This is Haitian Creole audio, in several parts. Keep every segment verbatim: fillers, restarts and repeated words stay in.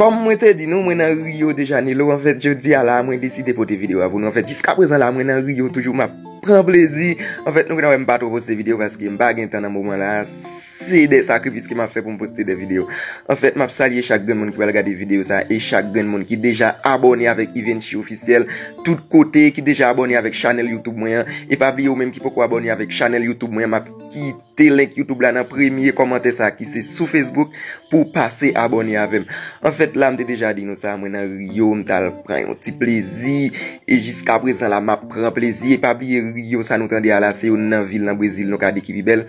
Kòm mwen te di nou, mwen nan Rio de Janeiro. Anfèt, jodi a la, mwen deside pote videyo a pou nou. Anfèt, jiska prezan la, mwen nan Rio toujou, m ap pran plezi. Anfèt, nou gentan wè m pa twò poste videyo paske m pa gen tan nan moman la. Se de sakrifis ke m ap fè pou m poste de videyo. Anfèt, m ap salye chak grenn moun ki pral gade videyo sa e chak grenn moun ki deja abòne avèk Ivenchi Officiel tout kote, ki deja abòne avèk chanèl YouTube mwen an. E pa bliye ou menm ki poko abòne avèk chanèl YouTube mwen an, m ap kite link YouTube la nan premye kòmantè sa ki se sou Facebook pou w pase abòne avè m. Anfèt, la, m te deja di nou sa, mwen nan Rio, m t al pran yon ti plezi. E jiska prezan la, m ap pran plezi. E pa bliye, Rio sa nou tande a la, se youn nan vil nan Brezil nou ka di ki pi bèl.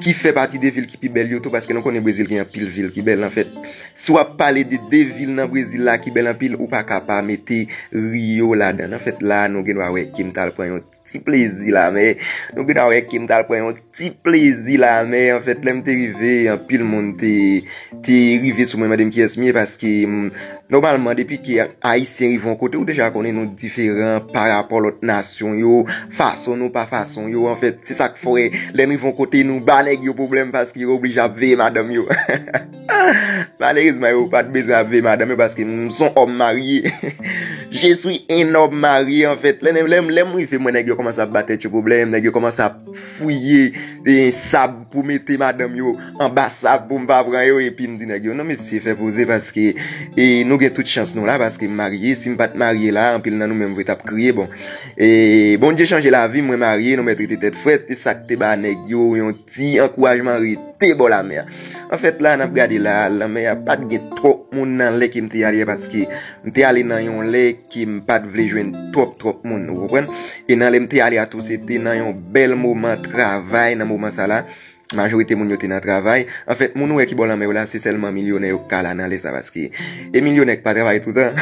Ki fè pati de vil ki pi bèl yo tou, paske nou konnen Brezil gen anpil vil ki bèl. Anfèt, si w ap pale de de vil nan Brezil la ki bèl anpil, ou pa ka pa mete Rio ladan. Anfèt, la, nou gen dwa wè ke m t al pran yon ti plezi la, men nou gen dwa wè ke m t al pran yon ti plezi la, men anfèt, lè m te rive, anpil moun te, te rive sou mwen, mande m kiyès m ye, paske, m, nòmalman, depi ke Ayisyen rive yon kote, ou deja konnen nou diferan pa rapò lòt nasyon yo, fason nou pa fason yo, anfèt, se sa k fè, lè n rive yon kote, nou ba nèg yo pwoblèm, paske yo oblije ap veye madanm yo. Malerezman, yo pa t bezwen ap veye madanm yo, paske m se yon òm marye. Je suis un homme marié, anfèt. Lè, lè, lè m rive, mwen, nèg yo kòmanse ap ba tèt yo pwoblèm, nèg yo kòmanse ap fouye, e, sab pou mete madanm yo anba sab pou m pa pran yo, epi m di nèg yo, "Non, mesye, fè poze, paske, e, nou gen tout chans nou la, paske m marye, si m pa t marye la, anpil nan nou menm vre t ap kriye, bon." E, Bondye chanje lavi m, mwen marye, nou mèt rete tèt frèt, e sa k te ba nèg yo yon ti ankourajman, rete bò lanmè a. Anfèt, la, n ap gade la, lanmè a pa t gen twòp moun nan lè ke m te ale a, paske m te ale nan yon lè ke m pa t vle jwenn twòp, twòp moun, ou konprann? E nan lè m te ale a tou, se te nan yon bèl moman travay, nan moman sa la, majorite moun yo te nan travay. Anfèt, moun ou wè ki bò lanmè yo la, se sèlman milyonè yo k ka la nan lè sa, paske e milyonè k pa travay toutan.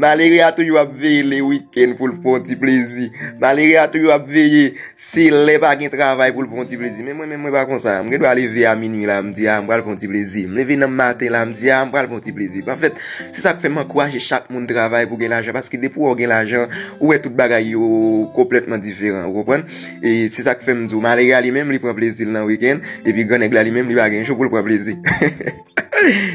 Malere a toujou ap veye le wikenn pou l pran yon ti plezi. Malere a toujou ap veye se lè pa gen travay pou l pran yon ti plezi. Men mwen menm, mwen pa konsa. M gen dwa leve a minui la, m di, "A, m pral pran yon ti plezi." M leve nan maten la, m di, "A, m pral pran yon ti plezi." Anfèt, se sa k fè m ankouraje chak moun travay pou gen lajan, paske depi w gen lajan, ou wè tout bagay yo konplètman diferan, ou konprann? E se sa k fè m di w, malere a li menm, li pran plezi l nan wikenn, epi grannèg la li menm, li pa gen jou pou l pran plezi.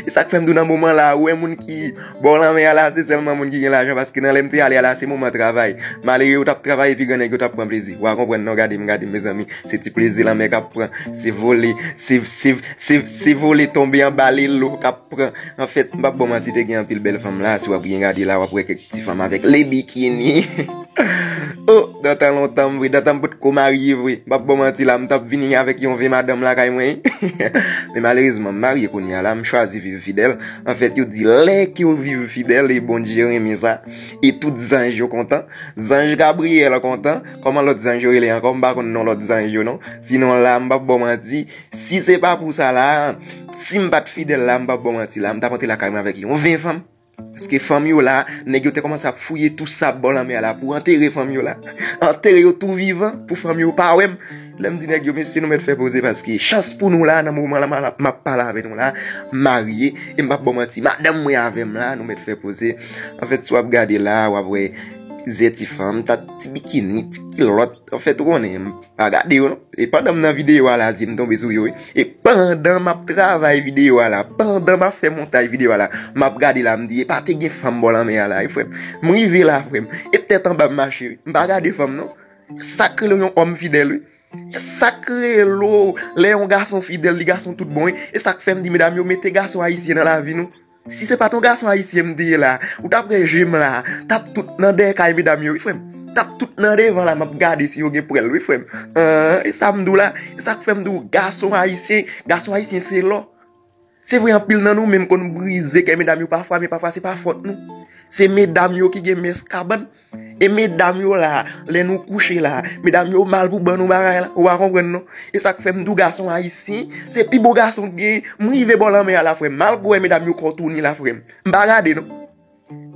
E sa k fè m di w nan moman la, ou wè moun ki bò lanmè a la, se sèlman moun ki gen lajan, paske nan lè m te ale a la, se moman travay. Malere yo t ap travay epi grannèg yo t ap pran plezi. Ou a konprann non, gade m, gade m, mezanmi. Se ti plezi lanmè k ap pran. Se vole, se, se, se, se vole tonbe anba lelo k ap pran. Anfèt, m p ap ba w manti, te gen anpil bèl fanm la. Si w ap byen gade la, w ap wè kèk ti fanm avèk le bikini. Oh, dan tan lontan m vre, dan tan m potko marye vre. M p ap ba w manti la, m t ap vini avèk yon ven madanm lakay mwen. Men malerezman, m marye kounye a la, m chwazi viv fidèl. Anfèt, yo di lè ke w viv fidèl, e Bondye renmen sa. E tout zanj yo kontan. Zanj Gabriyèl kontan. Kòman lòt zanj yo rele ankò? M pa konn non lòt zanj yo non. Sinon la, m p ap ba w manti. Si se pa pou sa la, si m pa t fidèl la, m p ap ba w manti la, m t ap antre lakay mwen avèk yon ven fanm. Paske fanm yo la, nèg yo te kòmanse ap fouye tou sab bò lanmè a la pou antere fanm yo la. Antere yo tou vivan pou fanm yo pa wè m. Lè m di nèg yo, "Mesye, nou mèt fè poze paske chans pou nou la, nan moman la, m a, m ap pale avè nou la, m marye, e m p ap ba w manti, madanm mwen avè m la, nou mèt fè poze." Anfèt, si w ap gade la, w ap wè zè ti fanm, ta ti bikini, ti kilòt. Anfèt, ou konnen, m pa gade yo non. E pandan m nan videyo a la, zye m tonbe sou yo, wi. E pandan m ap travay videyo a la, pandan m ap fè montaj videyo a la, m ap gade la, m di, "E pa te gen fanm bò lanmè a la, wi, frè m." M rive la, frè m. E tèt anba m mache, wi. M pa gade fanm non. E sa k rele yon òm fidèl, wi. E sa k rele lè yon gason fidèl, li gason tout bon, wi. E sa k fè m di, medam yo, mete gason ayisyen nan lavi nou. Si se pa t yon gason ayisyen m te ye la, ou t ap wè je m la, t ap tout nan dèyè kay medam yo, wi, frè m. T ap tout nan devan la, m ap gade si yo gen pwèl, wi, frè m. An, e sa m di w la, e sa k fè m di w, gason ayisyen, gason ayisyen se lò. Se vre, anpil nan nou menm konn brize kè medam yo pafwa, men pafwa se pa fòt nou. Se medam yo ki gen mès kabann. E medam yo la, lè nou kouche la, medam yo mal pou ban nou bagay la. Ou pa konprann non. E sa k fè m di w gason ayisyen, se pi bon gason k gen. M rive bò lanmè a la, frè m. Malgre w wè medam yo kò touni la, frè m. M pa gade non.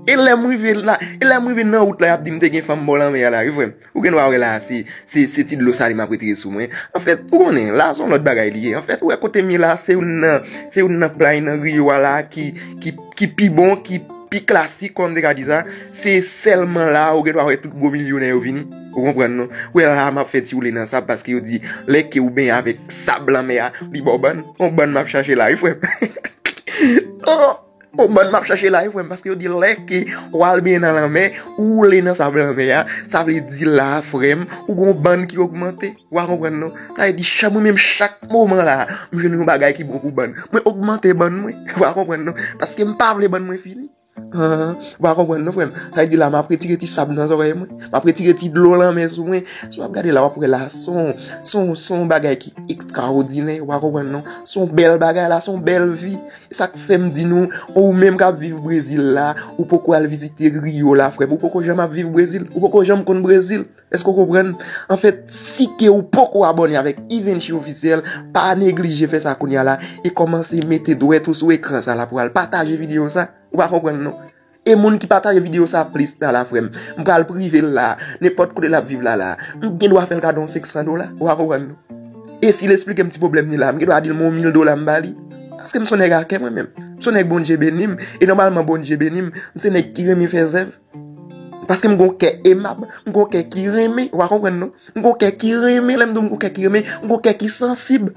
E lè m rive la, e lè m rive nan wout la, y ap di m te gen fanm bò lanmè a la, wi, frè m. Ou gen dwa wè la, se, se, se ti dlo sale m ap retire sou mwen. Anfèt, ou konnen, la se yon lòt bagay li ye. Anfèt, ou wè kote m ye la, se youn nan, se youn nan play nan Rio a la ki, ki, ki pi bon, ki pi klasik, kòm m te ka di sa. Se sèlman la, ou gen dwa wè tout gwo milyonè yo vini. Ou konprann non? Ou wè la, m ap fè ti woule nan sab, paske yo di, lè ke ou benyen avèk sab lanmè a, li ba w bann. Yon bann m ap chache la, wi, frè m. Non, yon bann m ap chache la wi, frè m, paske yo di lè ke w al benyen nan lanmè, ou woule nan sab lanmè a, sa vle di la, frè m, ou gon bann ki ogmante. Ou pa konprann non. Sa vle di, chak, mwen menm, chak moman la, m jwenn yon bagay ki bon pou bann. Mwen ogmante bann mwen. Ou pa konprann non. Paske m pa vle bann mwen fini. Ou pa konprann non, frè m. Sa vle di la, m ap retire ti sab nan zòrèy mwen. M ap retire ti dlo lanmè sou mwen. Si w ap gade la, w ap wè la, se yon, se yon, se yon bagay ki ekstraòdinè. Ou pa konprann non. Se yon bèl bagay la, se yon bèl vi. E sa k fè m di nou, ou menm k ap viv Brezil la, ou poko al vizite Rio la, frè m. Ou poko janm ap viv Brezil. Ou poko janm konn Brezil. Èske w konprann? Anfèt, si ke ou poko abòne avèk Evenchi Ofisyèl, pa neglije fè sa kounye a la e kòmanse mete dwèt ou sou ekran sa la pou al pataje videyo sa. Ou pa konprann non. E moun ki pataje videyo sa plis la la, frè m, m pral prive l la, nenpòt kote l ap viv la la, m gen dwa fè l kado yon senk san dola. Ou pa konprann non. E si l esplike m ti pwoblèm li la, m gen dwa di l m yon mil dola m ba li. Paske m se yon nèg a kè mwen menm. M se yon nèg Bondye beni m. E nòmalman Bondye beni m. M se nèg ki renmen fè zèv. Paske m gon kè emab, m gon kè ki renmen, ou pa konprann non. M gon kè ki renmen, lè m di w m gon kè ki renmen, m gon kè ki sansib.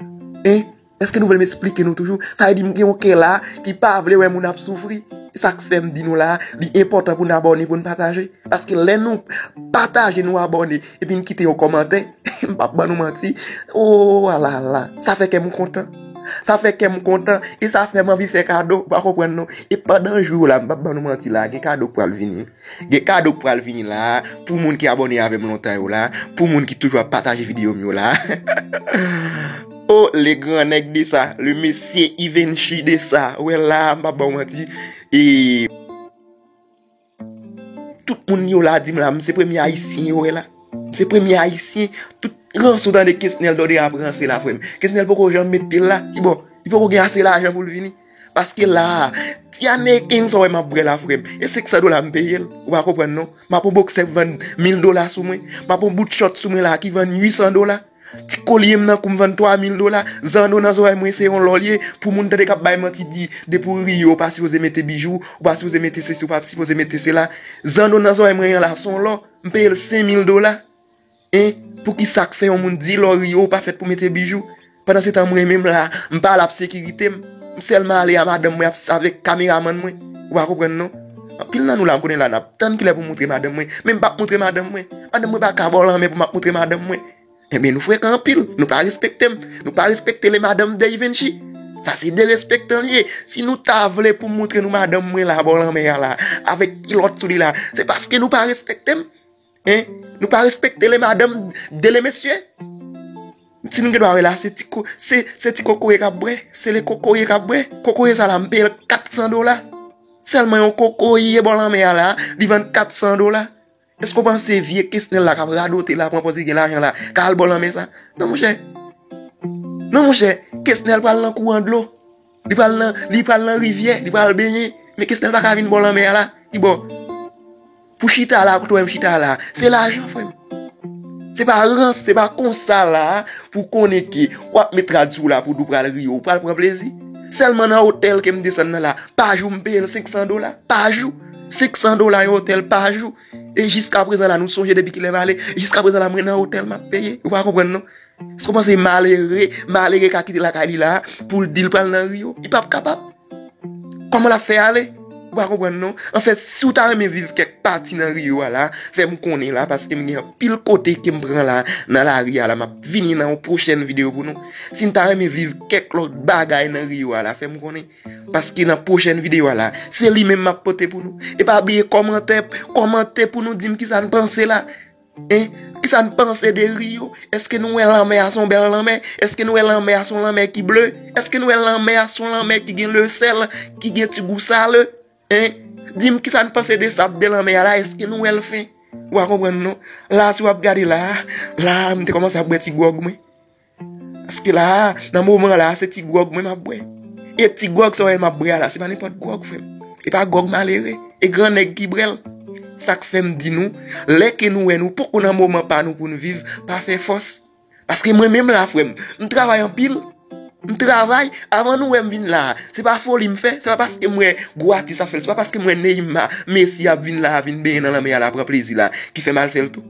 Hein? Èske nou vle m esplike nou toujou? Sa vle di m gen yon kè la ki pa vle wè moun ap soufri. E sa k fè m di nou la, li enpòtan pou n abòne, pou n pataje. Paske lè nou pataje, nou abòne, epi n kite yon kòmantè, m p ap ban nou manti. Oh, alala, sa fè kè m kontan. Sa fè kè m kontan, e sa fè m anvi fè kado, ou pa konprann non. E pandan jou yo la, m p ap ban nou manti la, gen kado k pral vini. Gen kado k pral vini la, pou moun ki abòne avè m lontan yo la, pou moun ki toujou ap pataje videyo m yo la. Oh, le gran nèg de sa, le mesye Ivenchi de sa. Ou wè la, m p ap ba w manti. E tout moun yo la di m la, m se premye Ayisyen yo wè la. M se premye Ayisyen. Tout ranse w tande Kesnel Dòde ap ranse la, frè m. Kesnel poko janm met pye l la. Ki bò? Li poko gen ase lajan pou l vini. Paske la, ti American sa w wè m ap bwè la, frè m, e senk san dola m peye l. Ou pa konprann non. M ap yon boksè k vann mil dola sou mwen. M ap yon bout chòt sou mwen la ki vann uit san dola. Ti kolye m nan kou m vann twa mil dola. Zanno nan zòrèy mwen se yon lò l ye. Pou moun tande k ap bay manti di, depi w Rio, ou pa sipoze mete bijou, ou pa sipoze mete sesi, ou pa sipoze mete sela. Zanno nan zòrèy mwen an la, se yon lò. M peye l senk mil dola. Hein? Poukisa k fè yon moun di lè w Rio ou pa fèt pou mete bijou? Pandan se tan mwen menm la, m pa la pou sekirite m. M sèlman ale a madanm mwen ap, avèk kameramann mwen. Ou pa konprann non. Anpil nan nou la, m konnen la, n ap tann kilè pou m moutre madanm mwen. Men m p ap moutre madanm mwen. Madanm mwen pa ka bò lanmè pou m ap moutre madanm mwen. Enben, nou frekan anpil. Nou pa respekte m. Nou pa respekte le madanm de Ivenchi. Sa se derespektan l ye. Si nou ta vle pou m moutre nou madanm mwen la bò lanmè a la, avèk kilòt sou li la, se paske nou pa respekte m. Hein? Nou pa respekte le madanm de le mesye. Si nou gen dwa wè la, se ti ko-, se, se ti kokoye k ap bwè. Se le kokoye k ap bwè. Kokoye sa la, m peye l kat san dola. Sèlman yon kokoye bò lanmè a la, li vann kat san dola. Èske w panse vye Kesnel la k ap radote la, pran pòz li gen lajan la, ka al bò lanmè sa? Non, monchè. Non, monchè. Kesnel pral nan kouran dlo. Li pral nan, li pral nan rivyè, li pral benyen. Men Kesnel pa ka vin bò lanmè a la. Ki bò? Pou chita la, kote w wè m chita la. Se lajan, frè m. Se pa rans, se pa konsa la, pou konnen ke w ap met rad sou w la pou di w pral Rio, ou pral pran plezi. Sèlman nan otèl ke m desann nan la, pa jou m peye l senk san dola, pa jou. Senk san dola yon otèl pa jou. E jiskaprezan la, nou sonje depi kilè m ale, jiskaprezan la, mwen nan otèl m ap peye. Ou pa konprann non. Èske w panse malere, malere ka kite lakay li la pou l di l pral nan Rio? Li p ap kapab. Kòman l ap fè ale? Ou pa konprann non. Anfèt, si w ta renmen viv kèk pati nan Rio a la, fè m konnen la, paske m gen anpil kote ke m pran la, nan lari a la, m ap vini nan yon pwochèn videyo pou nou. Si n ta renmen viv kèk lòt bagay nan Rio a la, fè m konnen. Paske nan pwochèn videyo a la, se li menm m ap pote pou nou. E pa bliye kòmantè, kòmante pou nou di m kisa n panse la. Hein? Kisa n panse de Rio? Èske nou wè lanmè a se yon bèl lanmè? Èske nou wè lanmè a se yon lanmè ki ble? Èske nou wè lanmè a se yon lanmè ki gen lesèl, ki gen ti gou sale? Hein? Di m kisa n panse de sab de lanmè a la? Èske nou wè l fen? Ou pa konprann non. La, si w ap gade la, la, m te kòmanse ap bwè ti gwòg mwen. Paske la, nan moman la, se ti gwòg mwen m ap bwè. E ti gwòg sa w wè m ap bwè a la, se pa nenpòt gwòg, frè m. E pa gwòg malere. E gran nèg ki bwè l. Sa k fè m di nou, lè ke nou wè nou poko nan moman pa nou pou n viv, pa fè fòs. Paske mwen menm la, frè m, m travay anpil. M travay, avan nou wè m vin la, se pa foli m fè, se pa paske m wè gwo atis ap fè l, se pa paske m wè Neymar, Messi ap vin la, vin benyen nan lanmè a la, pran plezi la, ki fè m al fè l tou.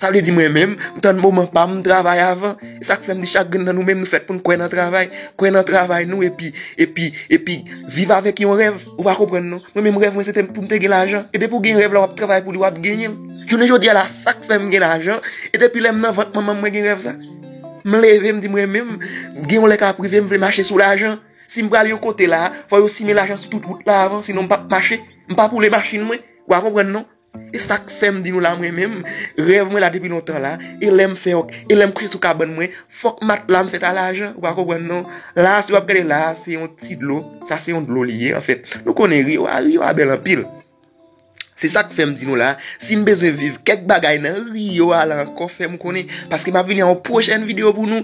Sa vle di mwen menm, m tann moman pa m, m travay avan. E sa k fè m di chak grenn nan nou menm, nou fèt pou n kwè nan travay. Kwè nan travay nou, epi, epi, epi, viv avèk yon rèv. Ou pa konprann non. Mwen menm rèv mwen se te pou m te gen lajan. E depi w gen rèv la, w ap travay pou li, w ap genyen l. Jounen jodi a la, sa k fè m gen lajan. E depi lè m nan vant manman m, mwen gen rèv sa. M leve, m di mwen menm, gen yon lè k ap rive, m vle mache sou lajan. Si m pral yon kote la, fò yo simen lajan sou tout wout la avan, sinon m p ap mache. M p ap woule machin mwen. Ou pa konprann non. E sa k fè m di nou la mwen menm, rèv mwen la depi lontan la, e lè m fè, e lè m kouche sou kabann mwen, fòk matla m fèt a lajan, ou pa konprann non. La, si w ap gade la, se yon ti dlo, sa se yon dlo li ye, anfèt. Nou konnen Rio a, Rio a bèl anpil. Se sa k fè m di nou la, si n bezwen viv kèk bagay nan Rio a la ankò, fè m konnen, paske m ap vini a yon pwochèn videyo pou nou.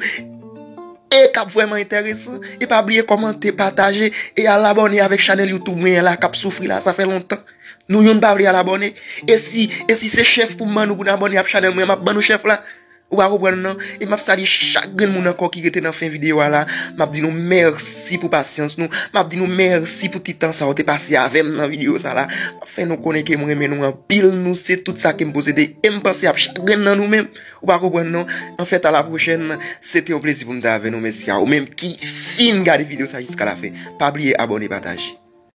E k ap vrèman enteresan. E pa bliye kòmante, pataje, e al abòne avèk chanèl YouTube mwen an la k ap soufri la, sa fè lontan. Nou youn pa vle al abòne. E si, e si se chèf pou m ban nou pou n abòne ap chanèl mwen, m ap ban nou chèf la. Ou pa konprann non. E m ap salye chak grenn moun ankò ki rete nan fen videyo a la. M ap di nou mèsi pou pasyans nou. M ap di nou mèsi pou ti tan sa w te pase avè m nan videyo sa la. M ap fè nou konnen ke m renmen nou anpil. Nou se tout sa ke m posede. E m panse ap chak grenn nan nou menm. Ou pa konprann non. Anfèt, a la pwochèn. Se te yon plezi pou m te avè nou. Mèsi a ou menm ki fin gade videyo sa jiska lafen. Pa bliye abòne, pataje.